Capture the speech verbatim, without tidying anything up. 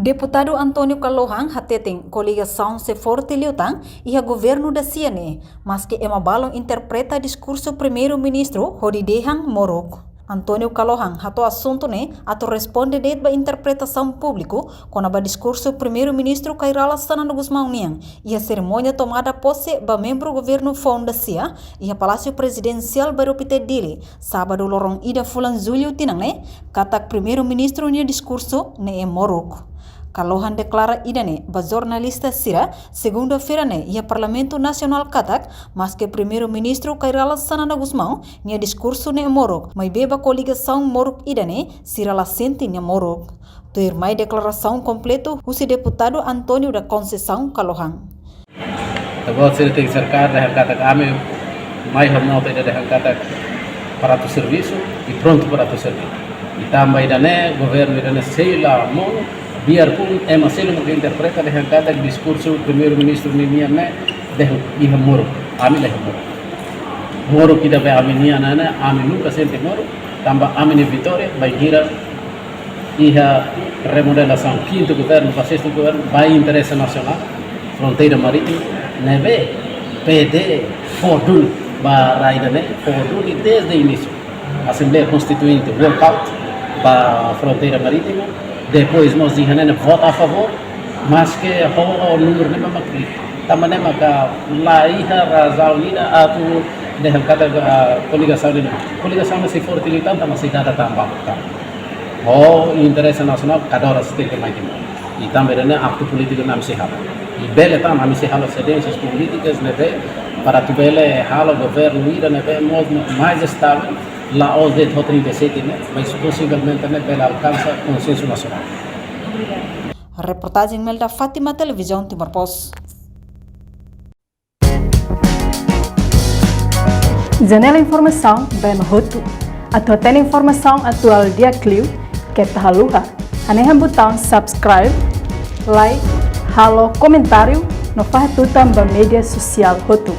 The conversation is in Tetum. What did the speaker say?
Deputadu António Kalohan hateten koligasaun sei forte liután iha governu da-sia ne'e, maske ema balun interpreta diskursu Primeiru-Ministru hodi dehan moruk. António Kalohan hato'o asuntu ne'e atu responde de'it ba interpretasaun públiku kona-ba diskursu Primeiru-Ministru Kay Rala Xanana Gusmão nian iha serimónia tomada pose ba membru governu foun da-sia iha Palásiu Prezidensiál Bairru Pité, Dili, sábadu loron ida fulan Jullu tinan ne'e, katak Primeiru-Ministru nia diskursu ne'e moruk. Kalohan deklara ida-ne'e ba jornalista sira segunda-feira ne'e iha Parlamentu Nasionál katak, maske Primeiru-Ministru Kay Rala Xanana Gusmão nia diskursu ne'e moruk, maibé ba koligasaun moruk ida-ne'e sira la sente nia moruk. Tuirmai deklarasaun kompletu husi Deputadu António da Conceição Kalohan. Agora sira tenke serka dehan katak ami mai ho nota ida dehan katak para atu servisu i prontu para atu servi. I tanba ida-ne'e, governu ida-ne'e sei la monu, biarpun ema seluk mak interpreta dehan katak diskursu Primeiru-Ministru ninian ne'e dehan iha moruk. Ami la iha moruk. Moruk ida be ami-nian ne'e, ami nunka sente moruk, tanba ami-nia vitória bainhira iha remodelasaun, kintu governu, ba sestu governu, ba interese nasionál, fronteira marítima, ne'ebé P D fó duni ba rai ida-ne'e, fó duni desde inísiu. Asembleia Konstituinte, walkout ba fronteira marítima, depois mós iha ne'e vota a favór, maske ho númeru ne'ebé mak, tanba ne'e maka la iha razaun ida atu dehan katak, ah, koligasaun ida. Koligasaun ne'e sei forte liután, tanba sei dada tan barak tan. Ho interese nasionál, kada oras sei tenke mai timu. I tanba ne'e aktu polítiku ne'e ami sei halo. I bele tan ami sei halo sedénsias polítikas ne'ebé para atu bele halo governu ida ne'ebé mós mais estável, la'ós de'it ho trinta e sete ne'e, mas posivelmente ne'e bele alkansa konsensu nasionál. Reportajen Melda Fátima, Televizaun Timor Post. Janela informasaun ba ema hotu. Atu hatene informasaun atuál di'ak liu, keta haluha hanehan butaun subscribe, like, halo komentáriu no fahe tutan ba média sosiál hotu.